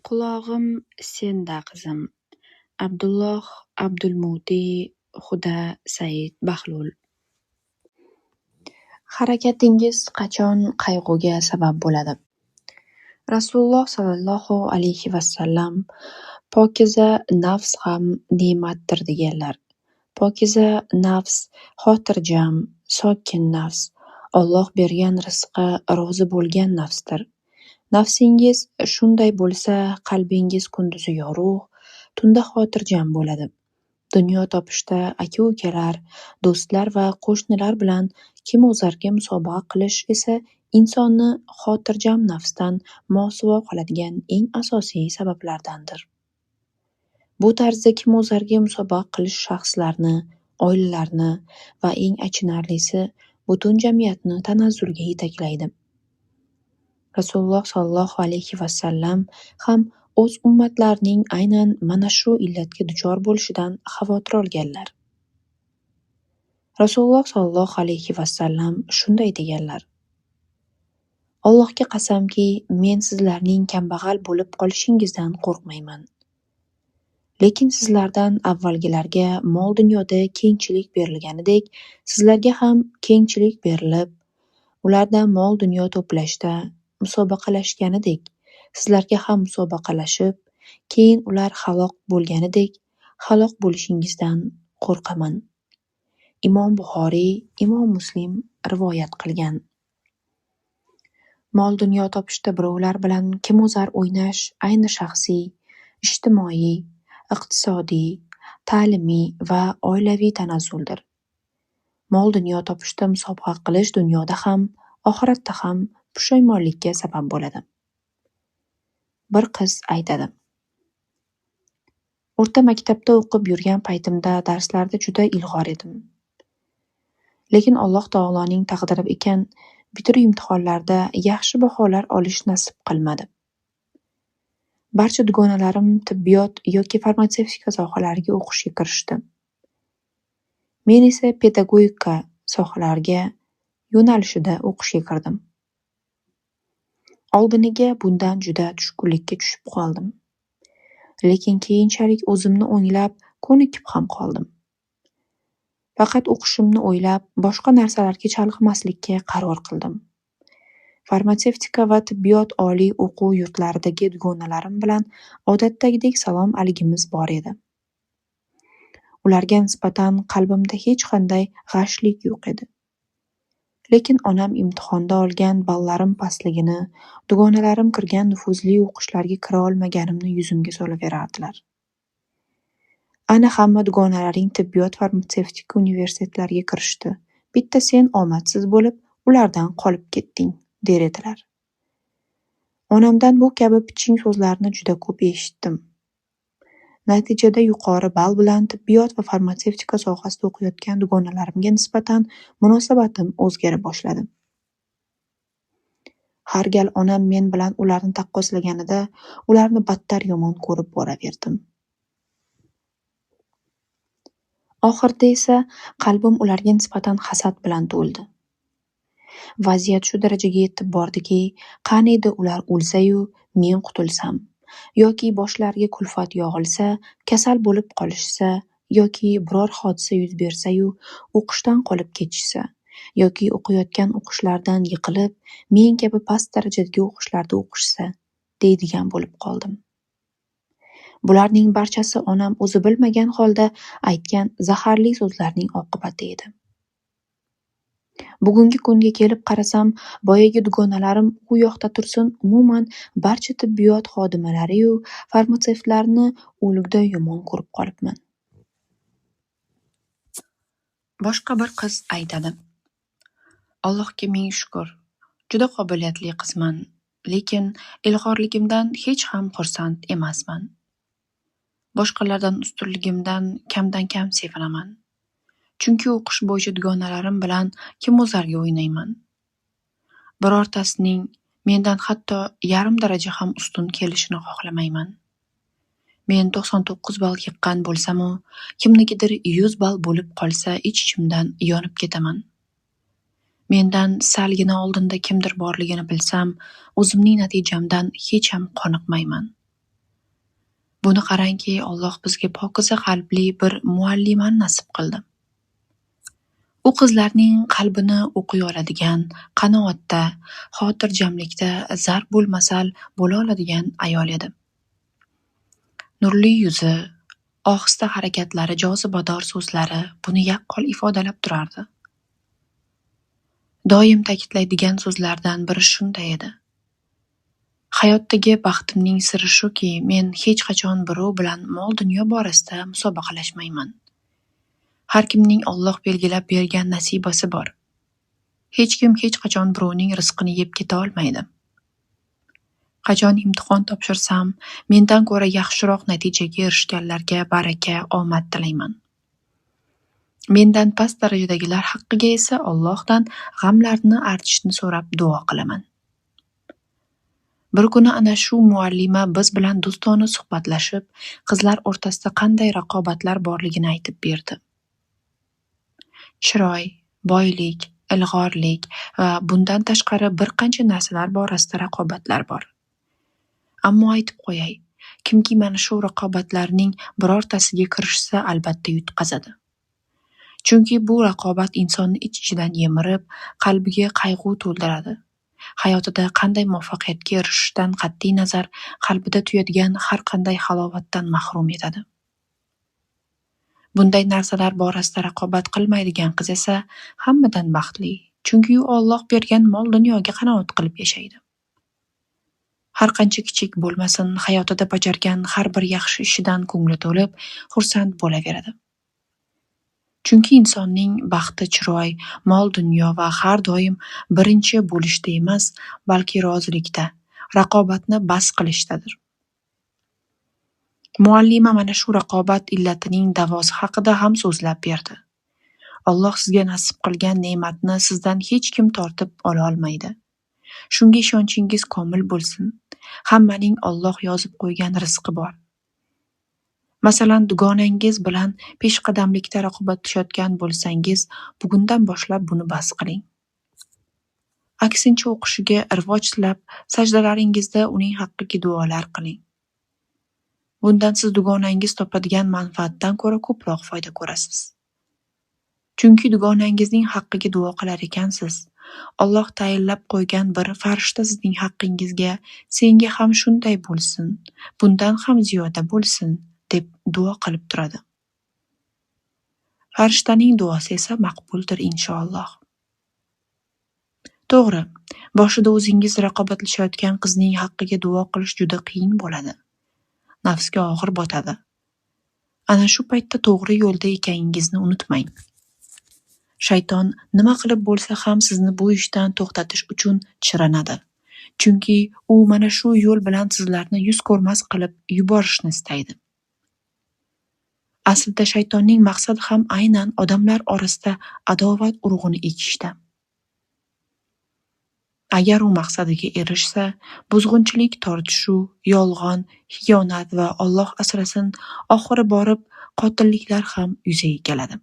Qulog'im senda qizim. Abdulloh Abdulmuti Huda Said Bahlul. Harakatingiz qachon qayg'uga sabab bo'ladi? Rasululloh sollallohu alayhi vasallam: "Pokiza nafs ham ne'matdir" deganlar. Pokiza nafs xotirjam, sokin nafs, Alloh bergan rizqqa rozi bo'lgan nafsdir. Nafsingiz shunday bo'lsa, qalbingiz kunduzi yorug‘, tunda xotirjam bo'ladi. Dunyo topishda aka-ukalar, do'stlar va qo'shnilar bilan kimozarga musobaqa qilish esa insonni xotirjam nafsdan mosuvo qiladigan eng asosiy sabablardandir. Bu tarzda kimozarga musobaqa qilish shaxslarni, oilalarni va eng achinarlisi butun jamiyatni tanazzulga yetaklaydi. Rasululloh sollallohu alayhi vasallam ham o'z ummatlarining aynan mana shu illatga duchor bo'lishidan xavotir olganlar. Rasululloh sollallohu alayhi vasallam shunday deganlar: Allohga qasamki, men sizlarning kambag'al bo'lib qolishingizdan qo'rqmayman. Lekin sizlardan avvalgilarga mol-dunyoda kengchilik berilganidek, sizlarga ham kengchilik berilib, ularda mol-dunyo to'plashda musobaqalashganidek, sizlarga ham musobaqalashib, keyin ular halok bo'lganidek, halok bo'lishingizdan qo'rqaman. Imom Buxoriy, Imom Muslim rivoyat qilgan. Mol-dunyo topishda birovlar bilan kimozar o'ynash ayni shaxsiy, ijtimoiy, iqtisodiy, ta'limiy va oilaviy tanazzuldir. Mol-dunyo topishda musobaqa qilish dunyoda ham, oxiratda ham pushaymonlikka sabab bo'ladi. Bir qiz aytadi: O'rta maktabda o'qib yurgan paytimda darslarda juda ilg'or edim. Lekin Alloh taoloning taqdiri ekan, bitiruv imtihonlarida yaxshi baholar olish nasib qilmadi. Barcha dugonalarim tibbiyot yoki farmatsevtika sohalariga o'qishga kirishdi. Men esa pedagogika sohalariga yo'nalishida o'qishga kirdim. Oldiniga bundan juda tushkunlikka tushib qoldim. Lekin keyinchalik o'zimni o'nglab, ko'nikib ham qoldim. Faqat o'qishimni o'ylab, boshqa narsalarga chalg'imaslikka qaror qildim. Farmatsevtika va tibbiyot oliy o'quv yurtlaridagi dugonalarim bilan odatdagidek salom-aligimiz bor edi. Ularga nisbatan qalbimda hech qanday g'ashlik yo'q edi. Lekin onam imtihonda olgan ballarim pastligini, dugonalarim kirgan nufuzli o'qishlarga kira olmaganimni yuzimga solaverardilar. Ana hamma dugonalaring tibbiyot farmatsevtika universitetlariga kirishdi, bitta sen omadsiz bo'lib, ulardan qolib ketding, der edilar. Onamdan bu kabi piching so'zlarni juda ko'p eshitdim. Natijada yuqori ball bilan tibbiyot va farmatsevtika sohasida o'qiyotgan dugonalarimga nisbatan munosabatim o'zgara boshladi. Har gal onam men bilan ularni taqqoslaganida, ularni battar yomon ko'rib boraverdim. Oxirida esa qalbim ularga nisbatan hasad bilan to'ldi. Vaziyat shu darajaga yetib bordiki, qaniydi ular o'lsa-yu, men qutulsam, yoki boshlariga kulfat yog'ilsa, kasal bo'lib qolishsa, yoki biror hodisa yuz bersa-yu, o'qishdan qolib ketishsa, yoki o'qiyotgan o'qishlaridan yiqilib, men kabi past darajadagi o'qishlarda o'qishsa, deydigan bo'lib qoldim. Bularning barchasi onam o'zi bilmagan holda aytgan zaharli so'zlarning oqibati edi. Bugungi kunga kelib qarasam, boyagi dugonalarim u yoqda tursin, umuman barcha tibbiyot xodimalari-yu farmatsevtlarni o'lguday yomon ko'rib qolibman. Boshqa bir qiz aytadi: Allohga ming shukr, juda qobiliyatli qizman, lekin ilg'orligimdan hech ham xursand emasman. Boshqalardan ustunligimdan kamdan-kam sevinaman. Chunki o'qish bo'yicha dugonalarim bilan kimozarga o'ynayman. Birortasining mendan hatto yarim daraja ham ustun kelishini xohlamayman. Men 99 ball yiqqan bo'lsam-u, kimnikidir 100 ball bo'lib qolsa ich-ichimdan yonib ketaman. Mendan salgina oldinda kimdir borligini bilsam, o'zimning natijamdan hecham qoniqmayman. Buni qarangki, Alloh bizga pokiza qalbli bir muallimani nasib qildi. U qizlarning qalbini o'qiy oladigan, qanoatda, xotirjamlikda zarbulmasal bo'la oladigan ayol edi. Nurli yuzi, ohista harakatlari, jozibador so'zlari buni yaqqol ifodalab turardi. Doim ta'kidlaydigan so'zlaridan biri shunday edi: Hayotdagi baxtimning siri shuki, men hech qachon birov bilan mol-dunyo borasida musobaqalashmayman. Har kimning Alloh belgilab bergan nasibasi bor. Hech kim hech qachon birovning rizqini yeb keta olmaydi. Qachon imtihon topshirsam, mendan ko'ra yaxshiroq natijaga erishganlarga baraka, omad tilayman. Mendan past darajadagilar haqqiga esa Allohdan g'amlarini artishni so'rab duo qilaman. Bir kuni ana shu muallima biz bilan do'stona suhbatlashib, qizlar o'rtasida qanday raqobatlar borligini aytib berdi. Chiroy, boylik, ilg'orlik va bundan tashqari bir qancha narsalar borasida raqobatlar bor. Ammo aytib qo'yay, kimki mana shu raqobatlarning birortasiga kirishsa, albatta yutqazadi. Chunki bu raqobat insonni ich-ichidan yemirib, qalbiga qayg'u to'ldiradi. Hayotida qanday muvaffaqiyatga erishishidan qat'iy nazar, qalbida tuyadigan har qanday halovatdan mahrum etadi. Bunday narsalar borasida raqobat qilmaydigan qiz esa hammadan baxtli, chunki u Alloh bergan mol-dunyoga qanoat qilib yashaydi. Har qancha kichik bo'lmasin, hayotida bajargan har bir yaxshi ishidan ko'ngli to'lib, xursand bo'laveradi. Chunki insonning baxti chiroy, mol-dunyo va har doim birinchi bo'lishda emas, balki rozilikda, raqobatni bas qilishdadir. Muallima mana shu raqobat illatining davosi haqida ham so'zlab berdi. Alloh sizga nasib qilgan ne'matni sizdan hech kim tortib ola olmaydi. Shunga ishonchingiz komil bo'lsin. Hammaning Alloh yozib qo'ygan rizqi bor. Masalan, dugonangiz bilan peshqadamlikda raqobatlashayotgan bo'lsangiz, bugundan boshlab buni bas qiling. Aksincha o'qishiga rivoj tilab, sajdalaringizda uning haqqiga duolar qiling. Bundan siz dugonangiz topadigan manfaatdan ko'ra ko'proq foyda ko'rasiz. Chunki dugonangizning haqqiga duo qilar ekansiz, Alloh tayinlab qo'ygan bir farishta sizning haqqingizga senga ham shunday bo'lsin, bundan ham ziyoda bo'lsin, deb duo qilib turadi. Farishtaning duosi esa maqbuldir inshaalloh. To'g'ri, boshida o'zingiz raqobatlashayotgan qizning haqqiga duo qilish juda qiyin bo'ladi. Nafsga og'ir botadi. Ana shu paytda to'g'ri yo'lda ekaningizni unutmang. Shayton nima qilib bo'lsa ham sizni bu ishdan to'xtatish uchun chiranadi. Chunki u mana shu yo'l bilan sizlarni yuz ko'rmas qilib yuborishni istaydi. Aslida shaytonning maqsadi ham aynan odamlar orasida adovat urug'ini ekishda. Agar u maqsadiga erishsa, buzg'unchilik, tortishuv, yolg'on, xiyonat va Alloh asrasin, oxiri borib qotilliklar ham yuzaga keladi.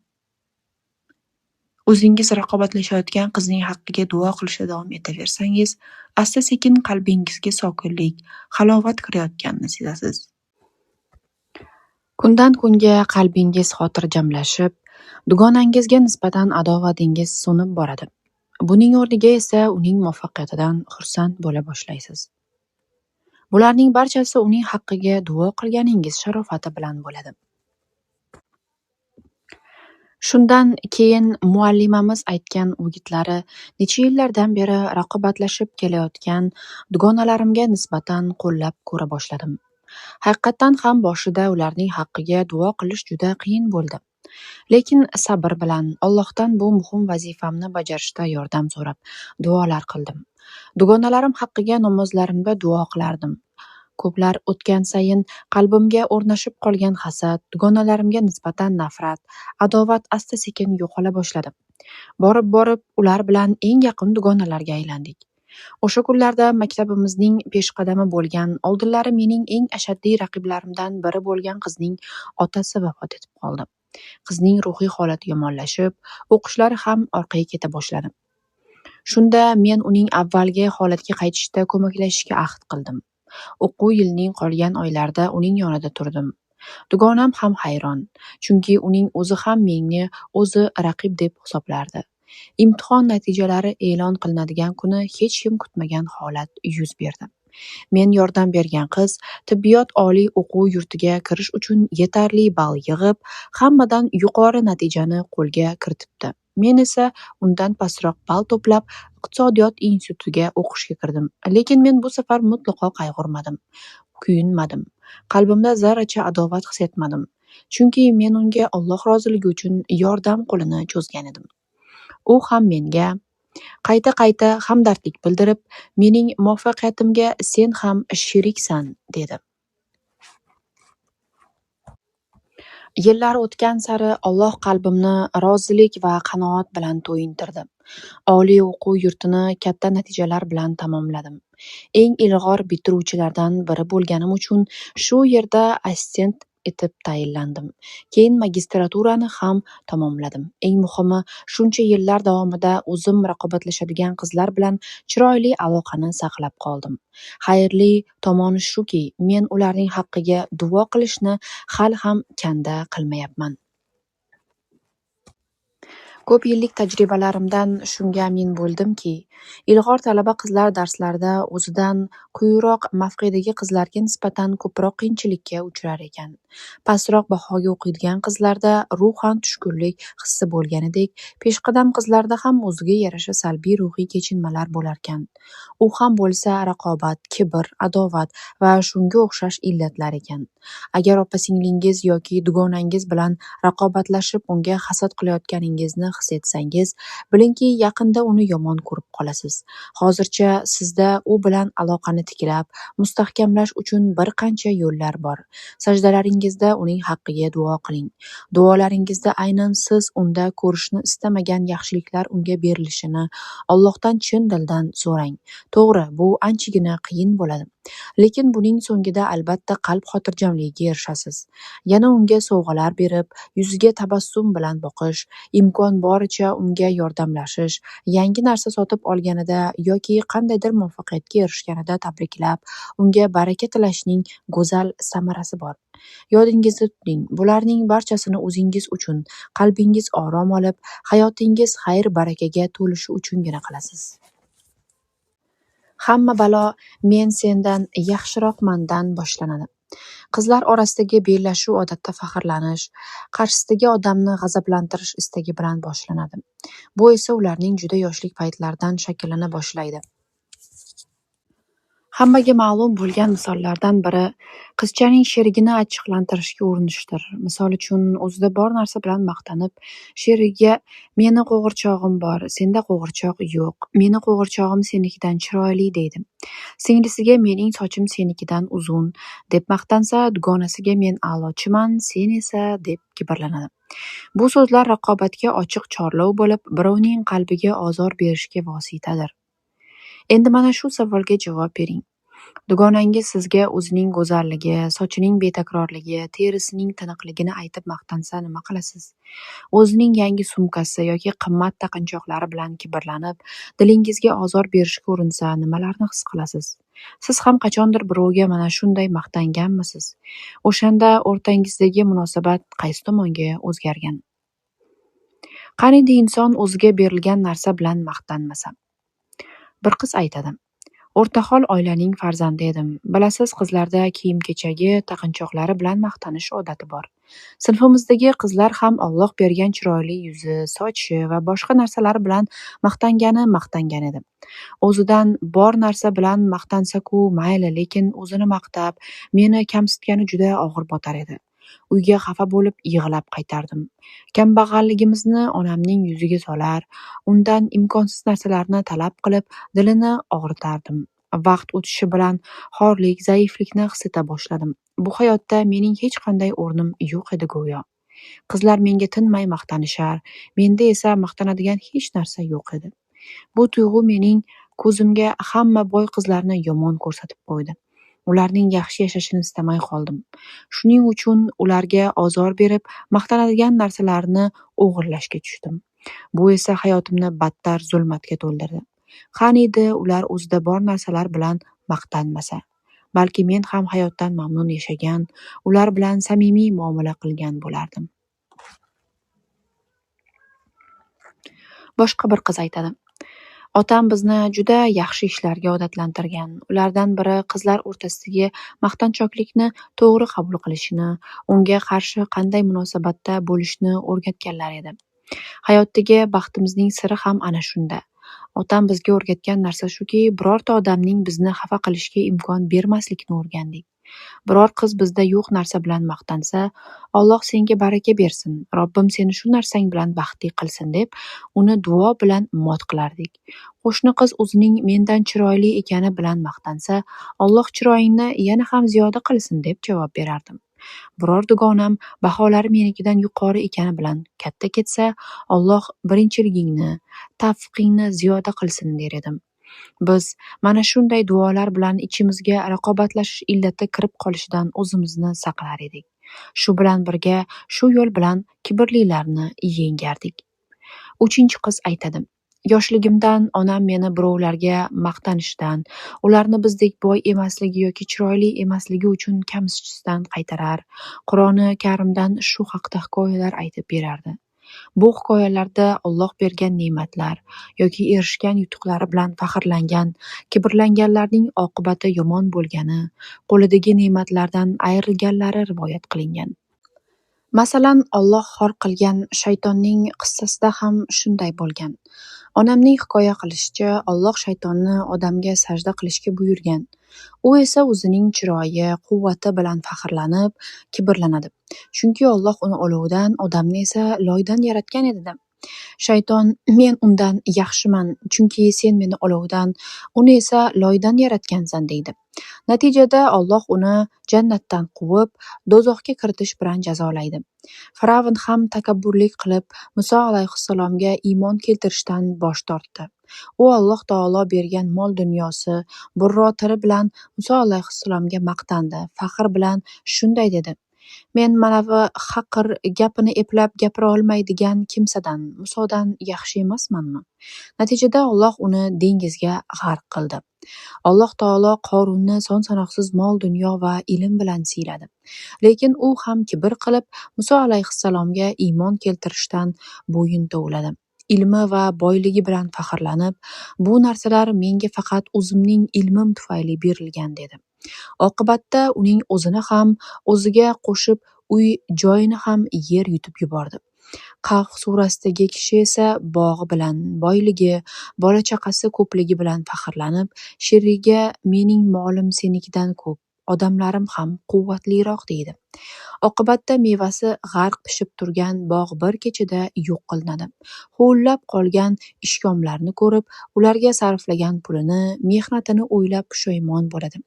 O'zingiz raqobatlashayotgan qizning haqqiga duo qilishda davom etaversangiz, asta-sekin qalbingizga sokinlik, halovat kirayotganini sezasiz. Kundan kunga qalbingiz xotirjamlashib, dugonangizga nisbatan adovatingiz so'nib boradi. Buning o'rniga esa uning muvaffaqiyatidan xursand bo'la boshlaysiz. Bularning barchasi uning haqqiga duo qilganingiz sharofati bilan bo'ladi. Shundan keyin muallimamiz aytgan o'gitlari necha yillardan beri raqobatlashib kelayotgan dugonalarimga nisbatan qo'llab ko'ra boshladim. Haqiqatdan ham boshida ularning haqqiga duo qilish juda qiyin bo'ldi. Lekin sabr bilan Allohdan bu muhim vazifamni bajarishda yordam so'rab duolar qildim. Dugonalarim haqqiga namozlarimda duo qilardim. Ko'plar o'tgan sayin qalbimga o'rnashib qolgan hasad, dugonalarimga nisbatan nafrat, adovat asta-sekin yo'qola boshladi. Borib-borib ular bilan eng yaqin dugonalarga aylandik. O'sha kunlarda maktabimizning peshqadami bo'lgan, oldinlari mening eng ashaddiy raqiblarimdan biri bo'lgan qizning otasi vafot etib qoldi. Qizning ruhiy holati yomonlashib, o'qishlari ham orqaga keta boshladi. Shunda men uning avvalgi holatga qaytishida ko'maklashishga ahd qildim. O'quv yilining qolgan oylarida uning yonida turdim. Dugonam ham hayron, chunki uning o'zi ham menga o'zi raqib deb hisoblardi. Imtihon natijalari e'lon qilinadigan kuni hech kim kutmagan holat yuz berdi. Men yordam bergan qiz tibbiyot oliy o'quv yurtiga kirish uchun yetarli ball yig'ib, hammadan yuqori natijani qo'lga kiritibdi. Men esa undan pastroq ball to'plab, iqtisodiyot institutiga o'qishga kirdim. Lekin men bu safar mutlaqo qayg'urmadim, kuyinmadim. Qalbimda zarracha adovat his etmadim. Chunki men unga Alloh roziligi uchun yordam qo'lini cho'zgan edim. U ham menga qayta-qayta hamdardlik bildirib, mening muvaffaqiyatimga sen ham sheriksan, dedi. Yillar o'tgan sari Alloh qalbimni rozilik va qanoat bilan to'yintirdi. Oliy o'quv yurtini katta natijalar bilan tamomladim. Eng ilg'or bitiruvchilardan biri bo'lganim uchun shu yerda assistent etib tayinlandim. Keyin magistraturani ham tamomladim. Eng muhimi, shuncha yillar davomida o'zim raqobatlashadigan qizlar bilan chiroyli aloqani saqlab qoldim. Xayrli tomoni shuki, men ularning haqqiga duo qilishni hali ham kanda qilmayapman. Ko'p yillik tajribalarimdan shunga amin bo'ldimki, ilg'or talaba qizlar darslarda o'zidan quyiroq mavqedagi qizlarga nisbatan ko'proq qiyinchilikka uchrar ekan. Pastroq bahoga o'qiydigan qizlarda ruhan tushkunlik hissi bo'lganidek, peshqadam qizlarda ham o'ziga yarasha salbiy ruhiy kechinmalar bo'larkan. U ham bo'lsa raqobat, kibr, adovat va shunga o'xshash illatlar ekan. Agar opa-singlingiz yoki dugonangiz bilan raqobatlashib unga hasad qilayotganingizni his etsangiz, bilingki, yaqinda uni yomon ko'rib qolasiz. Hozircha sizda u bilan aloqani tiklab, mustahkamlash uchun bir qancha yo'llar bor. Sajdalaringizda uning haqqiga duo qiling. Duolaringizda aynan siz unda ko'rishni istamagan yaxshiliklar unga berilishini Allohdan chin dildan so'rang. To'g'ri, bu anchagina qiyin bo'ladi. Lekin buning so'ngida albatta qalb xotirjamligiga erishasiz. Yana unga sovg'alar berib, yuziga tabassum bilan boqish, imkon boricha unga yordamlashish, yangi narsa sotib olganida yoki qandaydir muvaffaqiyatga erishganida tabriklab, unga baraka tilashning go'zal samarasi bor. Yodingizda tuting, bularning barchasini o'zingiz uchun, qalbingiz orom olib, hayotingiz xayr-barakaga to'lishi uchungina qilasiz. Hamma balo men sendan yaxshiroqmandan boshlanadi. Qizlar orasidagi bellashuv odatda faxrlanish, qarshisidagi odamni g'azablantirish istagi bilan boshlanadi. Bu esa ularning juda yoshlik paytlaridan shakllana boshlaydi. Hammaga ma'lum bo'lgan misollardan biri qizchaning sherigini achchiqlantirishga urinishdir. Misol uchun, o'zida bor narsa bilan maqtanib, sherigiga "Meni qo'g'irchog'im bor, senda qo'g'irchoq yo'q, meni qo'g'irchog'im senikidan chiroyli" deydi. Singlisiga "Mening sochim senikidan uzun" deb maqtansa, dugonasiga "Men a'lochiman, sen esa" deb kibrlanadi. Bu so'zlar raqobatga ochiq chorlov bo'lib, birovning qalbiga ozor berishga vositadir. Endi mana shu savolga javob bering. Dugonangiz sizga o'zining go'zalligi, sochining betakrorligi, terisining tiniqligini aytib maqtansa nima qilasiz? O'zining yangi sumkasi yoki qimmat taqinchoqlari bilan kibrlanib, dilingizga ozor berishga urinsa nimalarni his qilasiz? Siz ham qachondir birovga mana shunday maqtanganmisiz? O'shanda o'rtangizdagi munosabat qaysi tomonga o'zgargan? Qaniydi inson o'ziga berilgan narsa bilan maqtanmasa? Bir qiz aytadi: O'rtahol oilaning farzandi edim. Bilasiz, qizlarda kiyim-kechagi, taqinchoqlari bilan maqtanish odati bor. Sinfimizdagi qizlar ham Alloh bergan chiroyli yuzi, sochi va boshqa narsalari bilan maqtangani maqtangan edi. O'zidan bor narsa bilan maqtansa-ku mayli, lekin o'zini maqtab, meni kamsitgani juda og'ir botar edi. Uyga xafa bo'lib yig'lab qaytardim. Kambag'alligimizni onamning yuziga solar, undan imkonsiz narsalarni talab qilib, dilini og'ritardim. Vaqt o'tishi bilan xorlik, zaiflikni his eta boshladim. Bu hayotda mening hech qanday o'rnim yo'q edi go'yo. Qizlar menga tinmay maqtanishar, menda esa maqtanadigan hech narsa yo'q edi. Bu tuyg'u mening ko'zimga hamma boy qizlarni yomon ko'rsatib qo'ydi. Ularning yaxshi yashashini istamay qoldim. Shuning uchun ularga ozor berib, maqtanadigan narsalarini o'g'irlashga tushdim. Bu esa hayotimni battar zulmatga to'ldirdi. Qaniydi ular o'zida bor narsalar bilan maqtanmasa. Balki men ham hayotdan mamnun yashagan, ular bilan samimiy muomala qilgan bo'lardim. Boshqa bir qiz aytadi: Otam bizni juda yaxshi ishlarga odatlantirgan. Ulardan biri qizlar o'rtasidagi maqtanchoqlikni to'g'ri qabul qilishni, unga qarshi qanday munosabatda bo'lishni o'rgatganlar edi. Hayotdagi baxtimizning siri ham ana shunda. Otam bizga o'rgatgan narsa shuki, birorta odamning bizni xafa qilishiga imkon bermaslikni o'rgandik. Biror qiz bizda yo'q narsa bilan maqtansa, Alloh senga baraka bersin, Robbim seni shu narsang bilan baxtli qilsin deb, uni duo bilan mot qilardik. Qo'shni qiz o'zining mendan chiroyli ekani bilan maqtansa, Alloh chiroyingni yana ham ziyoda qilsin deb javob berardim. Biror dugonam baholari menikidan yuqori ekani bilan katta ketsa, Alloh birinchiligingni, tavfiqingni ziyoda qilsin der edim. Biz mana shunday duolar bilan ichimizga raqobatlashish illati kirib qolishidan o'zimizni saqlar edik. Shu bilan birga shu yo'l bilan kibrlilarni yengardik. Uchinchi qiz aytadi: Yoshligimdan onam meni birovlarga maqtanishidan, ularni bizdek boy emasligi yoki chiroyli emasligi uchun kamsitishdan qaytarar, Qur'oni Karimdan shu haqda hikoyalar aytib berardi. Bu hikoyalarda Alloh bergan ne'matlar yoki erishgan yutuqlari bilan faxrlangan, kibrlanganlarning oqibati yomon bo'lgani, qo'lidagi ne'matlardan ayrilganlari rivoyat qilingan. Masalan, Alloh xor qilgan shaytonning qissasida ham shunday bo'lgan. Onamning hikoya qilishicha, Alloh shaytonni odamga sajda qilishga buyurgan. U esa o'zining chiroyi, quvvati bilan faxrlanib, kibrlanadi. Chunki Alloh uni olovdan, odamni esa loydan yaratgan edi-da. Shayton: Men undan yaxshiman, chunki sen meni olovdan, uni esa loydan yaratgansan, deydi. Natijada Alloh uni jannatdan quvib, do'zaxga kiritish bilan jazolaydi. Fir'avn ham takabburlik qilib, Muso alayhissalomga iymon keltirishdan bosh tortdi. U Alloh taolo bergan mol-dunyosi, burro tili bilan Muso alayhissalomga maqtandi, faxr bilan shunday dedi: Men manavi haqir, gapini eplab gapira olmaydigan kimsadan, Musodan yaxshi emasmanmi? Natijada Alloh uni dengizga g'arq qildi. Alloh taolo Qorunni son-sanoqsiz mol-dunyo va ilm bilan siyladi. Lekin u ham kibr qilib, Muso alayhissalomga iymon keltirishdan bo'yin tovladi. Ilmi va boyligi bilan faxrlanib, bu narsalar menga faqat o'zimning ilmim tufayli berilgan dedi. Oqibatda uning o'zini ham, o'ziga qo'shib uy-joyini ham yer yutib yubordi. Kahf surasidagi kishi esa bog'i bilan, boyligi, bola-chaqasi ko'pligi bilan faxrlanib, sherigiga mening molim senikidan ko'p, odamlarim ham quvvatliroq deydi. Oqibatda mevasi g'arq pishib turgan bog' bir kechada yo'q qilinadi. Huvillab qolgan ishkomlarni ko'rib, ularga sarflagan pulini, mehnatini o'ylab pushaymon bo'ladi.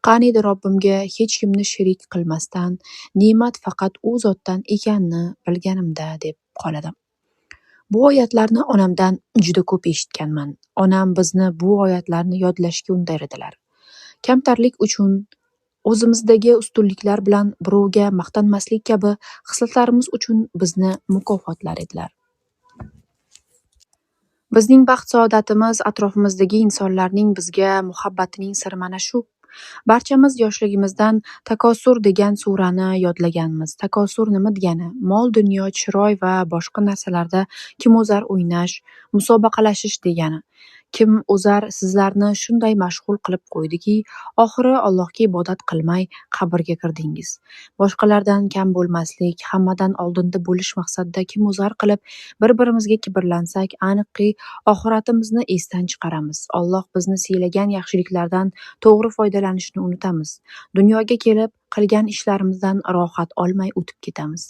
Qaniydi Robbimga hech kimni sherik qilmasdan, ne'mat faqat u zotdan ekanini bilganimda deb qoladi. Bu oyatlarni onamdan juda ko'p eshitganman. Onam bizni bu oyatlarni yodlashga undar edilar. Kamtarlik uchun o'zimizdagi ustunliklar bilan birovga maqtanmaslik kabi xislatlarimiz uchun bizni mukofotlar edilar. Bizning baxt-saodatimiz, atrofimizdagi insonlarning bizga muhabbatining siri mana shu. Barchamiz yoshligimizdan Takosur degan surani yodlaganmiz. Takosur nima degani? Mol-dunyo, chiroy va boshqa narsalarda kim o'zar o'ynash, musobaqalashish degani. Kim o'zar sizlarni shunday mashg'ul qilib qo'ydiki, oxiri Allohga ibodat qilmay qabrga kirdingiz. Boshqalardan kam bo'lmaslik, hammadan oldinda bo'lish maqsadida kim o'zar qilib, bir-birimizga kibrlansak, aniqki oxiratimizni esdan chiqaramiz. Alloh bizni siylagan yaxshiliklardan to'g'ri foydalanishni unutamiz. Dunyoga kelib qilgan ishlarimizdan rohat olmay o'tib ketamiz.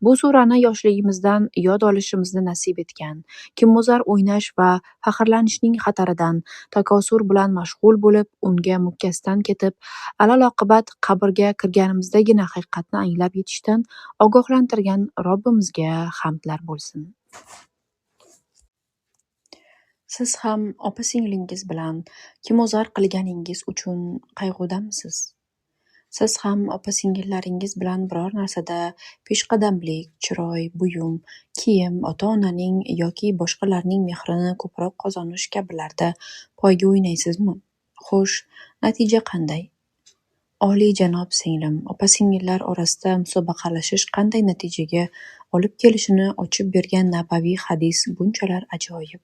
Bu surani yoshligimizdan yod olishimizni nasib etgan, kim o'zar o'ynash va faxrlanishning xataridan takosur bilan mashg'ul bo'lib, unga mukkasidan ketib, alal-oqibat qabrga kirganimizdagina haqiqatni anglab yetishdan ogohlantirgan Robbimizga hamdlar bo'lsin. Siz ham opa-singlingiz bilan kim o'zar qilganingiz uchun qayg'udamisiz? Siz ham opa-singillaringiz bilan biror narsada peshqadamlik, chiroy, buyum, kiyim, ota-onaning yoki boshqalarning mehrini ko'proq qozonish kabilarda poyga o'ynaysizmi? Xo'sh, natija qanday? Oliyjanob singlim, opa-singillar orasida musobaqalashish qanday natijaga olib kelishini ochib bergan nabaviy hadis bunchalar ajoyib.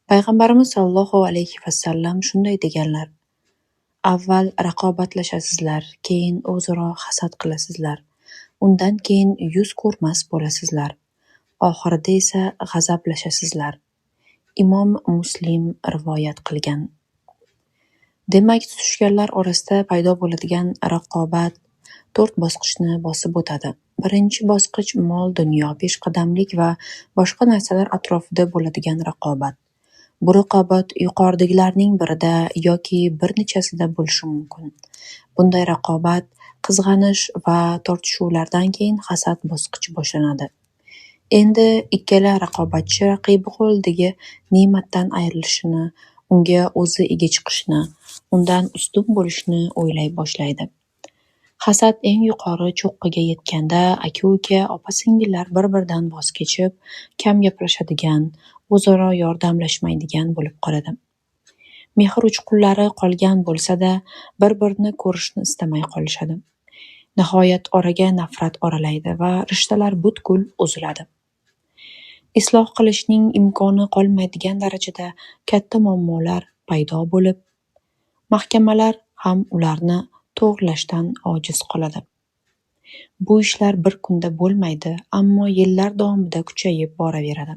Payg'ambarimiz sollallohu alayhi vasallam shunday deganlar: Avval raqobatlashasizlar, keyin o'zaro hasad qilasizlar, undan keyin yuz ko'rmas bo'lasizlar, oxirida esa g'azablashasizlar. Imom Muslim rivoyat qilgan. Demak, tutishganlar orasida paydo bo'ladigan raqobat to'rt bosqichni bosib o'tadi. Birinchi bosqich mol-dunyo, peshqadamlik va boshqa narsalar atrofida bo'ladigan raqobat. Bu raqobat yuqoridagilarning birida yoki bir nechasida bo'lishi mumkin. Bunday raqobat, qizg'anish va tortishuvlardan keyin hasad bosqichi boshlanadi. Endi ikkala raqobatchi raqibi qo'lidagi ne'matdan ayrilishini, unga o'zi ega chiqishni, undan ustun bo'lishni o'ylay boshlaydi. Hasad eng yuqori cho'qqiga yetganda aka-uka, opa-singillar bir-biridan voz kechib, kam gaplashadigan, o'zaro yordamlashmaydigan bo'lib qoladi. Mehr uchqunlari qolgan bo'lsa-da, bir-birini ko'rishni istamay qolishadi. Nihoyat oraga nafrat oralaydi va rishtalar butkul uziladi. Isloh qilishning imkoni qolmaydigan darajada katta muammolar paydo bo'lib, mahkamalar ham ularni to'g'rilashdan ojiz qoladi. Bu ishlar bir kunda bo'lmaydi, ammo yillar davomida kuchayib boraveradi.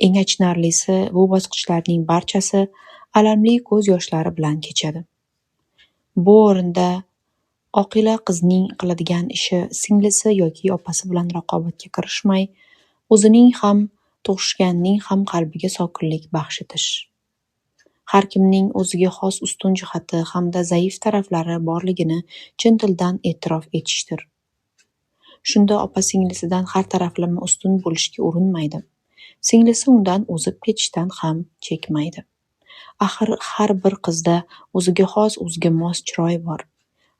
Eng achinarlisi, bu bosqichlarning barchasi alamli ko'z yoshlari bilan kechadi. Bu o'rinda oqila qizning qiladigan ishi singlisi yoki opasi bilan raqobatga kirishmay, o'zining ham, tug'ishganining ham qalbiga sokinlik baxsh etish. Har kimning o'ziga xos ustun jihati hamda zaif taraflari borligini chin dildan e'tirof etishdir. Shunda opa-singlisidan har taraflama ustun bo'lishga urinmaydi. Singlisi undan o'zib ketishdan ham chekmaydi. Axir har bir qizda o'ziga xos, o'ziga mos chiroy bor.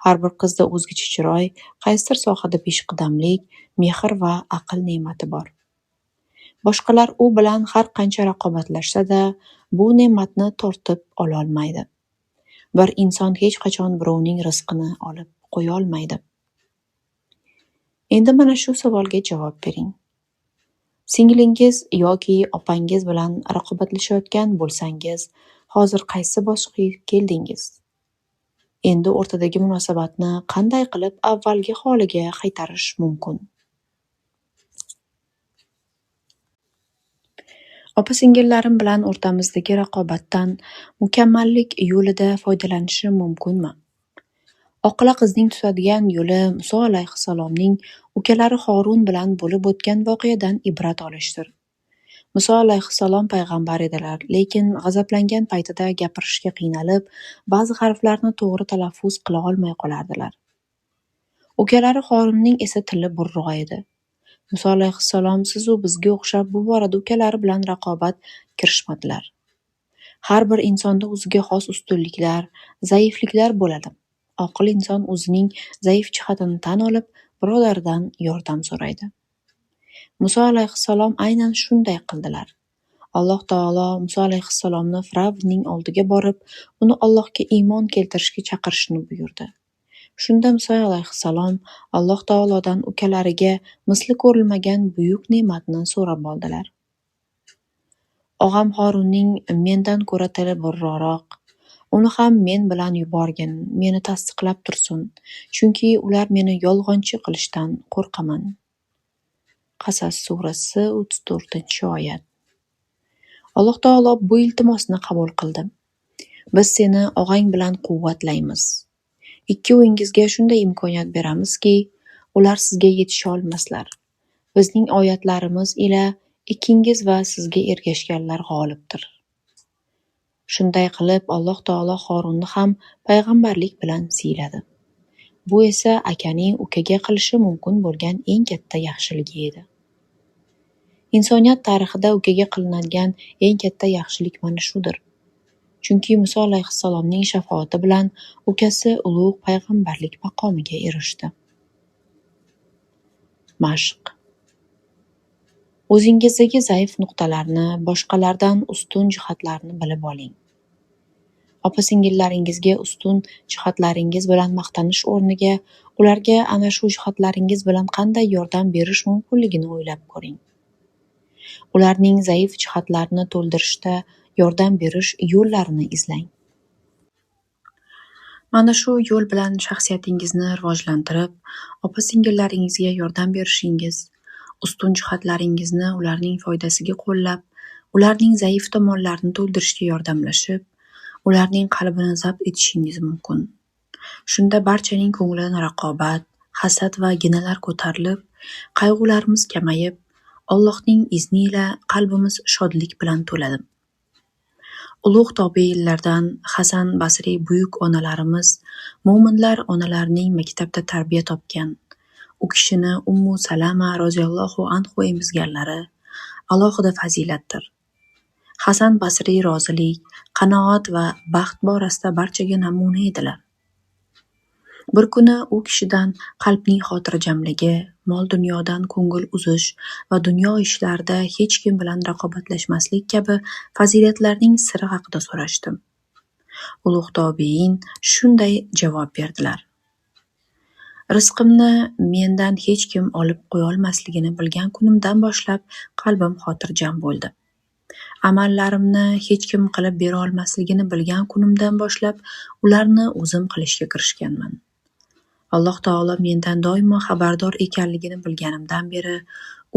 Har bir qizda o'zgacha chiroy, qaysidir sohada peshqadamlik, mehr va aql ne'mati bor. Boshqalar u bilan har qancha raqobatlashsa-da, bu ne'matni tortib ololmaydi. Bir inson hech qachon birovning rizqini olib qo'yolmaydi. Endi mana shu savolga javob bering. Singlingiz yoki opangiz bilan raqobatlashayotgan bo'lsangiz, hozir qaysi bosqichga keldingiz? Endi o'rtadagi munosabatni qanday qilib avvalgi holiga qaytarish mumkin? Opa-singillarim bilan o'rtamizdagi raqobatdan mukammallik yo'lida foydalanishim mumkinmi? Oqila qizning tutadigan yo'li Muso alayhissalomning ukalari Horun bilan bo'lib o'tgan voqeadan ibrat olishdir. Muso alayhissalom payg'ambar edilar, lekin g'azablangan paytida gapirishga qiynalib, ba'zi harflarni to'g'ri talaffuz qila olmay qolardilar. Ukalari Horunning esa tili burro edi. Muso alayhissalom siz-u bizga o'xshab bu borada ukalari bilan raqobat kirishmadilar. Har bir insonda o'ziga xos ustunliklar, zaifliklar bo'ladi. Oqil inson o'zining zaif jihatini tan olib, birodaridan yordam so'raydi. Muso alayhissalom aynan shunday qildilar. Alloh taolo Muso alayhissalomni Fir'avnning oldiga borib, uni Allohga iymon keltirishga chaqirishni buyurdi. Shunda Muso alayhissalom Alloh taolodan ukalariga misli ko'rilmagan buyuk ne'matni so'rab oldilar. Og'am Horunning mendan ko'ra tili burroroq. Uni ham men bilan yuborgin, meni tasdiqlab tursin, chunki ular meni yolg'onchi qilishdan qo'rqaman. Qasas surasi 34-oyat. Alloh taolo bu iltimosni qabul qildi. Biz seni og'ang bilan quvvatlaymiz. Ikkovingizga shunday imkoniyat beramizki, ular sizga yetisha olmaslar. Bizning oyatlarimiz ila ikkingiz va sizga ergashganlar g'olibdir. Shunday qilib, Alloh taolo Horunni ham payg'ambarlik bilan siyladi. Bu esa akaning ukaga qilishi mumkin bo'lgan eng katta yaxshiligi edi. Insoniyat tarixida ukaga qilinadigan eng katta yaxshilik mana shudir. Chunki Muso alayhissalomning shafoati bilan ukasi ulug' payg'ambarlik maqomiga erishdi. Mashq. O'zingizdagi zaif nuqtalarni, boshqalardan ustun jihatlarni bilib oling. Opa-singillaringizga ustun jihatlaringiz bilan maqtanish o'rniga, ularga ana shu jihatlaringiz bilan qanday yordam berish mumkinligini o'ylab ko'ring. Ularning zaif jihatlarini to'ldirishda yordam berish yo'llarini izlang. Mana shu yo'l bilan shaxsiyatingizni rivojlantirib, opa-singillaringizga yordam berishingiz, ustun jihatlaringizni ularning foydasiga qo'llab, ularning zaif tomonlarini to'ldirishga yordamlashib, ularning qalbini zabt etishingiz mumkin. Shunda barchaning ko'nglidan raqobat, hasad va ginalar ko'tarilib, qayg'ularimiz kamayib, Allohning izni ila qalbimiz shodlik bilan to'ladi. Ulug‘ tobeinlardan Hasan Basriy buyuk onalarimiz, mo'minlar onalarining maktabida tarbiya topgan, u kishini Ummu Salama roziyallohu anhu emizganlari alohida fazilatdir. Hasan Basriy rozilik, qanoat va baxt borasida barchaga namuna edilar. Bir kuni u kishidan qalbning xotirjamligi, mol-dunyodan ko'ngil uzish va dunyo ishlarida hech kim bilan raqobatlashmaslik kabi fazilatlarning siri haqida so'rashdi. Ulug‘ tobein shunday javob berdilar: Rizqimni mendan hech kim olib qo'yolmasligini bilgan kunimdan boshlab qalbim xotirjam bo'ldi. Amallarimni hech kim qilib bera olmasligini bilgan kunimdan boshlab ularni o'zim qilishga kirishganman. Alloh taolo mendan doimo xabardor ekanligini bilganimdan beri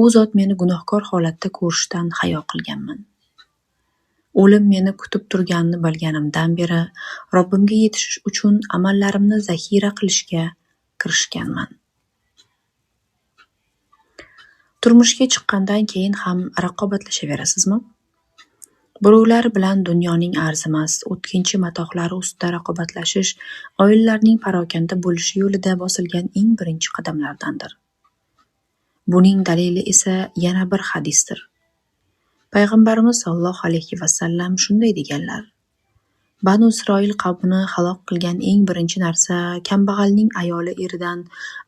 u zot meni gunohkor holatda ko'rishdan hayo qilganman. O'lim meni kutib turganini bilganimdan beri Robbimga yetishish uchun amallarimni zaxira qilishga kirishganman. Turmushga chiqqandan keyin ham raqobatlashaverasizmi? Birovlar bilan dunyoning arzimas, o'tkinchi matohlari ustida raqobatlashish oilalarning parokanda bo'lishi yo'lida bosilgan eng birinchi qadamlardandir. Buning dalili esa yana bir hadisdir. Payg'ambarimiz sollallohu alayhi vasallam shunday deganlar: Banu Isroil qavmini halok qilgan eng birinchi narsa kambag'alning ayoli eridan,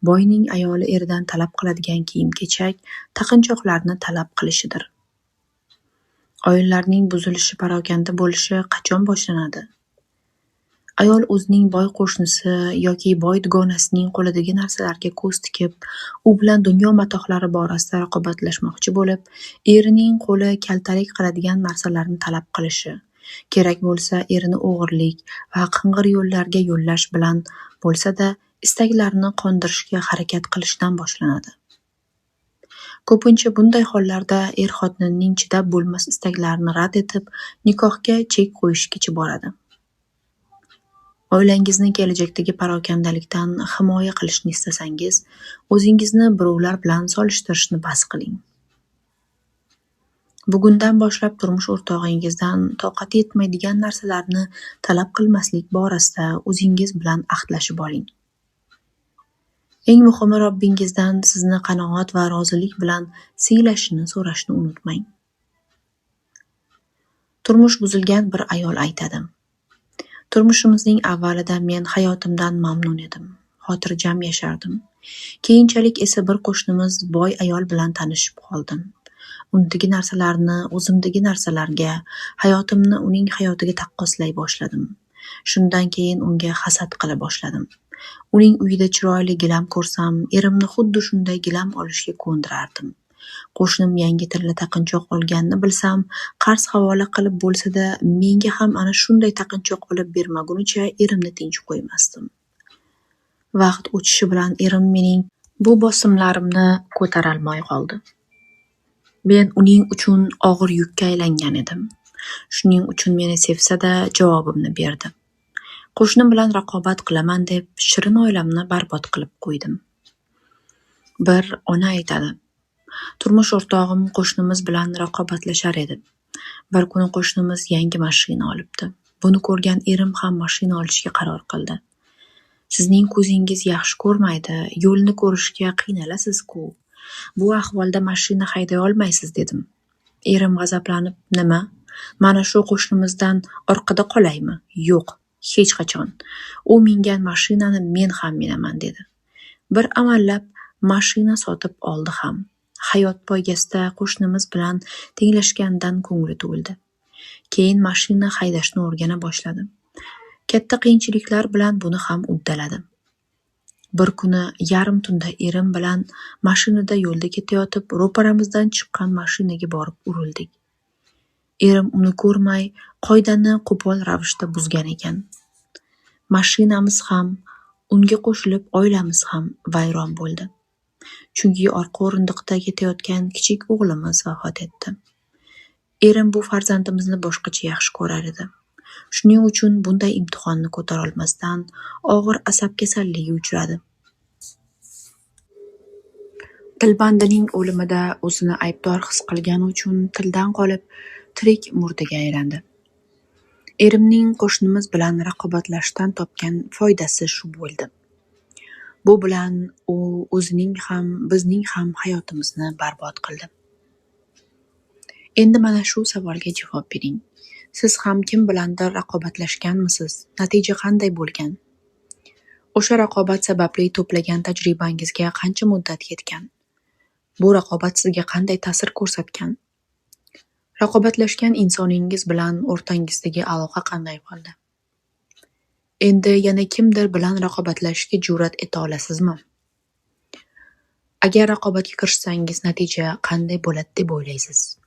boyning ayoli eridan talab qiladigan kiyim-kechak, taqinchoqlarni talab qilishidir. Oilalarning buzilishi, parokanda bo'lishi qachon boshlanadi? Ayol o'zining boy qo'shnisi yoki boy dugonasining qo'lidagi narsalarga ko'z tikib, u bilan dunyo matohlari borasida raqobatlashmoqchi bo'lib, erining qo'li kaltalik qiladigan narsalarni talab qilishi, kerak bo'lsa erini o'g'irlik va qing'ir yo'llarga yo'llash bilan bo'lsa-da istaklarini qondirishga harakat qilishidan boshlanadi. Ko'pincha bunday hollarda er-xotinning chidab bo'lmas istaklarini rad etib, nikohga chek qo'yishgacha boradi. Oilangizni kelajakdagi parokandalikdan himoya qilishni istasangiz, o'zingizni birovlar bilan solishtirishni bas qiling. Bugundan boshlab turmush o'rtog'ingizdan toqati yetmaydigan narsalarni talab qilmaslik borasida o'zingiz bilan ahdlashib oling. Eng muhimi, Robbingizdan sizni qanoat va rozilik bilan siylashini so'rashni unutmang. Turmush buzilgan bir ayol aytadi: Turmushimizning avvalida men hayotimdan mamnun edim, xotirjam yashardim. Keyinchalik esa bir qo'shnimiz boy ayol bilan tanishib qoldim. Undagi narsalarni o'zimdagi narsalarga, hayotimni uning hayotiga taqqoslay boshladim. Shundan keyin unga hasad qila boshladim. Uning uyida chiroyli gilam ko'rsam, erimni xuddi shunday gilam olishga ko'ndirardim. Qo'shnim yangi tilla taqinchoq olganini bilsam, qarz havola qilib bo'lsa-da, menga ham ana shunday taqinchoq olib bermagunicha erimni tinch qo'ymasdim. Vaqt o'tishi bilan erim mening bu bosimlarimni ko'tarolmay qoldi. Men uning uchun og'ir yukka aylangan edim. Shuning uchun meni sevsa-da javobimni berdi. Qo'shnim bilan raqobat qilaman deb shirin oilamni barbod qilib qo'ydim. Bir ona aytadi: Turmush o'rtog'im qo'shnimiz bilan raqobatlashar edi. Bir kuni qo'shnimiz yangi mashina olibdi. Buni ko'rgan erim ham mashina olishga qaror qildi. Sizning ko'zingiz yaxshi ko'rmaydi, yo'lni ko'rishga qiynalasiz-ku. Bu ahvolda mashina hayday olmaysiz, dedim. Erim g'azablanib, nima? Mana shu qo'shnimizdan orqada qolaymi? Yo'q, hech qachon. U mingan mashinani men ham minaman, dedi. Bir amallab mashina sotib oldi ham. Hayot poygasida qo'shnimiz bilan tenglashganidan ko'ngli to'ldi. Keyin mashina haydashni o'rgana boshladi. Katta qiyinchiliklar bilan buni ham uddaladim. Bir kuni yarim tunda erim bilan mashinada yo'lda ketayotib, ro'paramizdan chiqqan mashinaga borib urildik. Erim uni ko'rmay, qoidani qo'pol ravishda buzgan ekan. Mashinamiz ham, unga qo'shilib oilamiz ham vayron bo'ldi. Chunki orqa o'rindiqda ketayotgan kichik o'g'limiz vafot etdi. Erim bu farzandimizni boshqacha yaxshi ko'rar edi. Shuning uchun bunday imtihonni ko'tarolmasdan og'ir asab kasalligiga uchradi. Dilbandining o'limida o'zini aybdor his qilgani uchun tildan qolib, tirik murdaga aylandi. Erimning qo'shnimiz bilan raqobatlashishdan topgan foydasi shu bo'ldi. Bu bilan u o'zining ham, bizning ham hayotimizni barbod qildi. Endi mana shu savolga javob bering: Siz ham kim bilandir raqobatlashganmisiz, natija qanday bo'lgan? O'sha raqobat sababli to'plagan tajribangizga qancha muddat yetgan? Bu raqobat sizga qanday ta'sir ko'rsatgan? Raqobatlashgan insoningiz bilan o'rtangizdagi aloqa qanday bo'ldi? Endi yana kimdir bilan raqobatlashishga jur'at eta olasizmi? Agar raqobatga kirishsangiz natija qanday bo'ladi deb o'ylaysiz?